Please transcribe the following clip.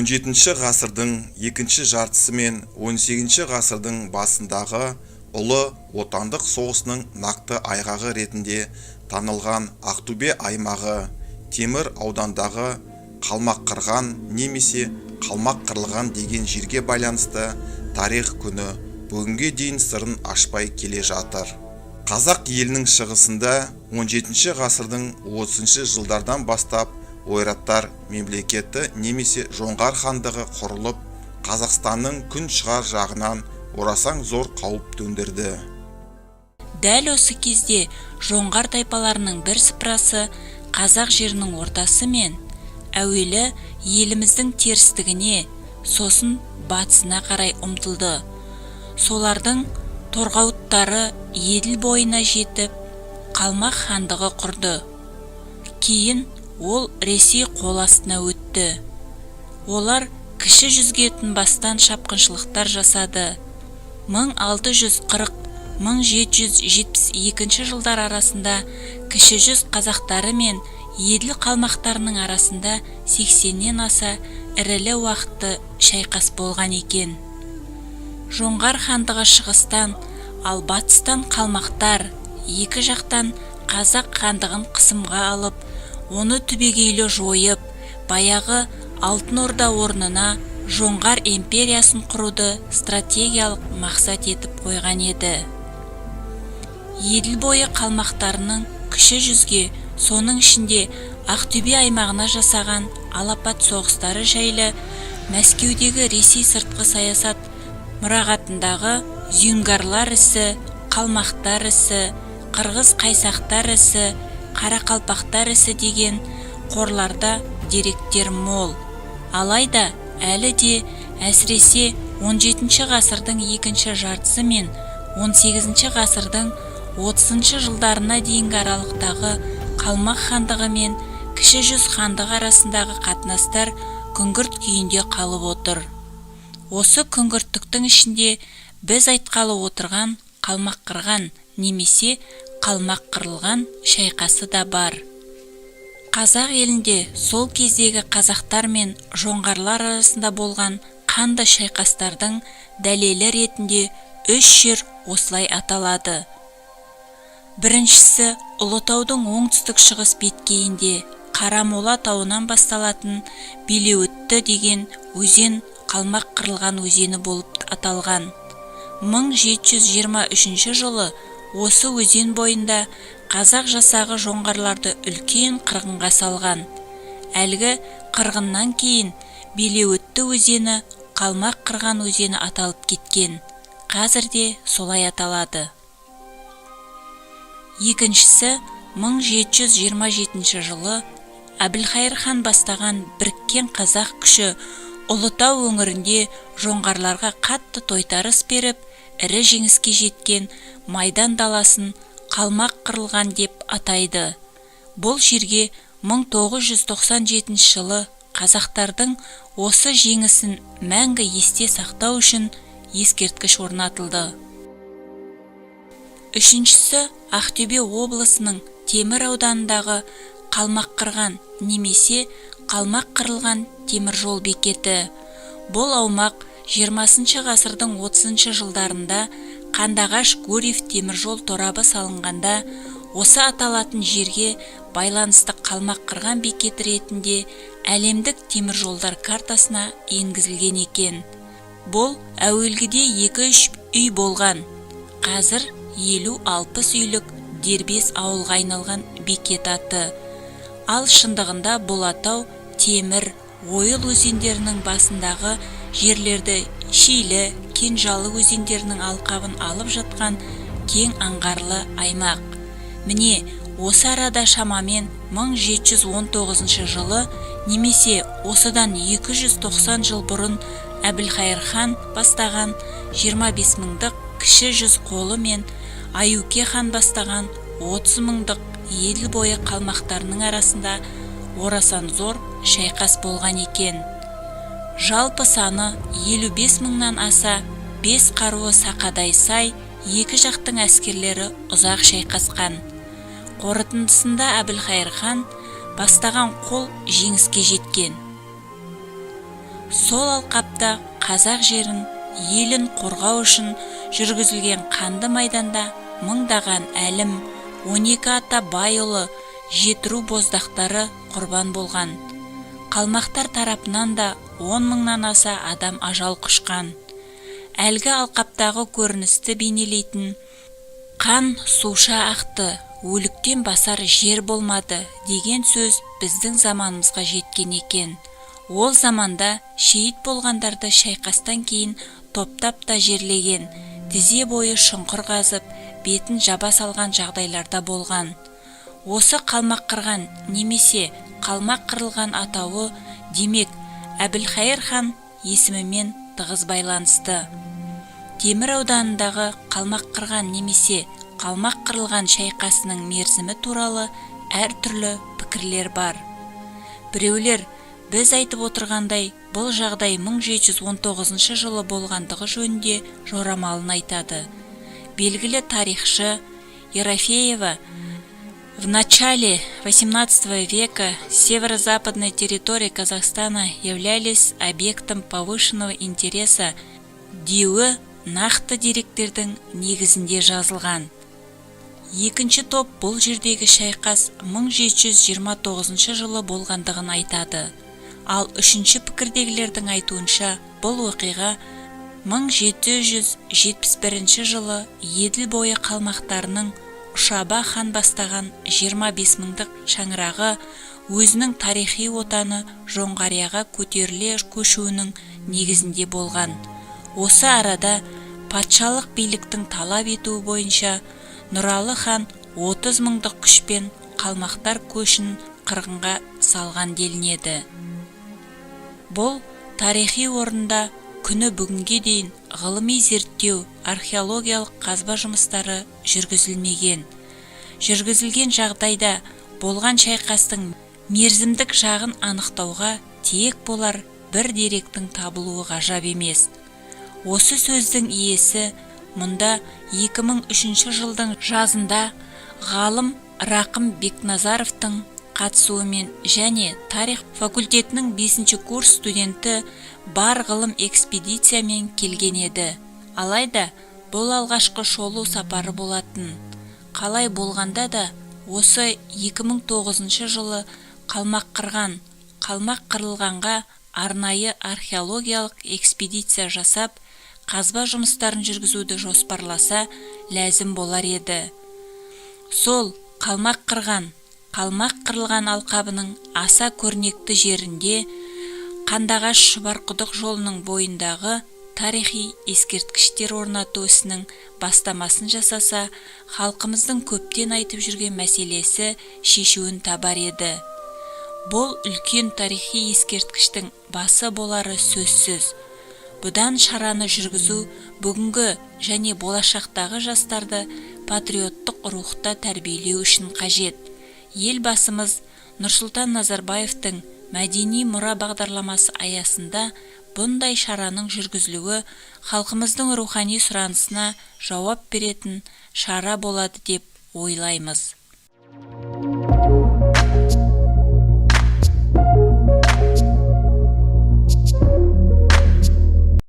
XVII ғасырдың екінші жартысы мен XVIII ғасырдың басындағы Ұлы Отандық соғысының нақты айғағы ретінде танылған Ақтөбе аймағы Темір аудандағы Қалмаққырған немесе Қалмақ қырылған деген жерге байланысты тарих күні бүгінге дейін сырын ашпай келе жатыр. Қазақ елінің шығысында XVII ғасырдың 30 жылдардан бастап Ойраттар мемлекеті немесе Жоңғар хандығы құрылып, Қазақстанның күн шығар жағынан орасан зор қауіп төндірді. Дәл осы кезде жоңғар тайпаларының бірсыпырасы қазақ жерінің ортасы мен әуелі еліміздің терістігіне, сосын батысына қарай ұмтылды. Солардың торғауыттары Еділ бойына жетіп, Қалмақ хандығы құрды. Кейін ол Ресей қол астына өтті. Олар Кіші жүзге тынбастан шапқыншылықтар жасады. 1640-1772 жылдар арасында Кіші жүз қазақтары мен Еділ қалмақтарының арасында 80-нен аса ірілі уақты шайқас болған екен. Жоңғар хандығы шығыстан, ал батыстан қалмақтар екі жақтан Қазақ хандығын қысымға алып, оны түбегейлі жойып, баяғы Алтын Орда орнына Жоңғар империясын құруды стратегиялық мақсат етіп қойған еді. Еділ бойы қалмақтарының Кіші жүзге, соның ішінде Ақтөбе аймағына жасаған алапат соғыстары жайлы Мәскеудегі Ресей сыртқы саясат мұрағатындағы «Зюнгарлар ісі», «Қалмақтар ісі», «Қырғыз-қайсақтар ісі», «Қарақалпақтар ісі» деген қорларда деректер мол. Алайда әлі де, әсіресе 17 ғасырдың екінші жартысы мен 18 ғасырдың 30 жылдарына дейінгі аралықтағы Қалмақ хандығы мен Кіші жүз хандығы арасындағы қатынастар күңгірт күйінде қалып отыр. Осы күңгірттіктің ішінде біз айтқалы отырған Қалмаққырған немесе Қалмақ қырылған шайқасы да бар. Қазақ елінде сол кездегі қазақтар мен жоңғарлар арасында болған қанды шайқастардың дәлелі ретінде үш жер осылай аталады. Біріншісі Ұлытаудың оңтүстік-шығыс беткейінде Қарамола тауынан басталатын Белеуітті деген өзен Қалмақ қырылған өзені болып аталған. 1723 жылы осы өзен бойында қазақ жасағы жоңғарларды үлкен қырғынға салған. Әлгі қырғыннан кейін Белеуітті өзені Қалмақ қырған өзені аталып кеткен. Қазір де солай аталады. Екіншісі 1727 жылы Әбілхайыр хан бастаған біріккен қазақ күші Ұлытау өңірінде жоңғарларға қатты тойтарыс беріп, ірі жеңіске жеткен майдан даласын Қалмақ қырылған деп атайды. Бұл жерге 1997 жылы қазақтардың осы жеңісін мәңгі есте сақтау үшін ескерткіш орнатылды. Үшіншісі Ақтөбе облысының Темір ауданындағы Қалмаққырған немесе Қалмақ қырылған теміржол бекеті. Бұл аумақ 20 ғасырдың 30 жылдарында Қандыағаш Гурьев теміржол торабы салынғанда осы аталатын жерге байланысты Қалмаққырған бекеті ретінде әлемдік теміржолдар картасына енгізілген екен. Бұл әуелгіде 2-3 үй болған, қазір 50-60 үйлік дербес ауылға айналған бекет аты. Ал шындығында бұл атау Темір, Ойыл өзендерінің басындағы жерлерді, Шилі, Кенжалы өзендерінің алқабын алып жатқан кең аңғарлы аймақ. Міне, осы арада шамамен 1719 жылы немесе осыдан 290 жыл бұрын Әбілхайыр хан бастаған 25 мыңдық Кіші жүз қолы мен Аюке хан бастаған 30 мыңдық Еділ бойы қалмақтарының арасында орасан зор шайқас болған екен. Жалпы саны 55 мыңнан аса, бес қаруы сақадай сай екі жақтың әскерлері ұзақ шайқасқан. Қорытындысында Әбілхайыр хан бастаған қол жеңіске жеткен. Сол алқапта қазақ жерін, елін қорғау үшін жүргізілген қанды майданда мыңдаған әлім, 12 ата байұлы, жетіру боздақтары құрбан болған. Қалмақтар тарапынан да 10 мыңнан аса адам ажал құшқан. Әлгі алқаптағы көріністі бейнелейтін «Қан суша ақты, өліктен басар жер болмады» деген сөз біздің заманымызға жеткен екен. Ол заманда шейіт болғандарды шайқастан кейін топтап та жерлеген, тізе бойы шұңқыр қазып, бетін жаба салған жағдайларда болған. Осы Қалмаққырған немесе Қалмақ қырылған атауы, демек, Әбілхайыр хан есімімен тығыз байланысты. Темір ауданындағы Қалмаққырған немесе Қалмақ қырылған шайқасының мерзімі туралы әртүрлі пікірлер бар. Біреулер біз айтып отырғандай, бұл жағдай 1719 жылы болғандығы жөнінде жорамалын айтады. Белгілі тарихшы Ерофеева: «В начале XVIII века северо-западные территории Казахстана являлись объектом повышенного интереса» деуі нақты деректердің негізінде жазылған. Екінші топ бұл жердегі шайқас 1729 жылы болғандығын айтады. Ал үшінші пікірдегілердің айтуынша, бұл оқиға 1771 жылы Еділ бойы қалмақтарының Ұшаба хан бастаған 25 мыңдық шаңырағы өзінің тарихи отаны Жоңғарияға көтеріле көшуінің негізінде болған. Осы арада патшалық биліктің талап етуі бойынша Нұралы хан 30 мыңдық күшпен қалмақтар көшін қырғынға салған делінеді. Бұл тарихи орында күні бүгінге дейін ғылыми зерттеу, археологиялық қазба жұмыстары жүргізілмеген. Жүргізілген жағдайда болған шайқастың мерзімдік жағын анықтауға тиек болар бір деректің табылуы ғажап емес. Осы сөздің иесі мұнда 2003 жылдың жазында ғалым Рақым Бекназаровтың қатысуымен және тарих факультетінің бесінші курс студенті бар ғылым экспедициямен келген еді. Алайда бұл алғашқы шолу сапары болатын. Қалай болғанда да, осы 2009 жылы Қалмаққырған, Қалмақ қырылғанға арнайы археологиялық экспедиция жасап, қазба жұмыстарын жүргізуді жоспарласа, ләзім болар еді. Сол Қалмаққырған, Қалмақ қырылған алқабының аса көрнекті жерінде, Қандыағаш Шұбарқұдық жолының бойындағы тарихи ескерткіштер орнату ісінің бастамасын жасаса, халқымыздың көптен айтып жүрген мәселесі шешуін табар еді. Бұл үлкен тарихи ескерткіштің басы болары сөзсіз. Бұдан шараны жүргізу бүгінгі және болашақтағы жастарды патриоттық рухта тәрбиелеу үшін қажет. Елбасымыз Нұрсұлтан Назарбаевтың мәдени мұра бағдарламасы аясында бұндай шараның жүргізілуі халқымыздың рухани сұранысына жауап беретін шара болады деп ойлаймыз.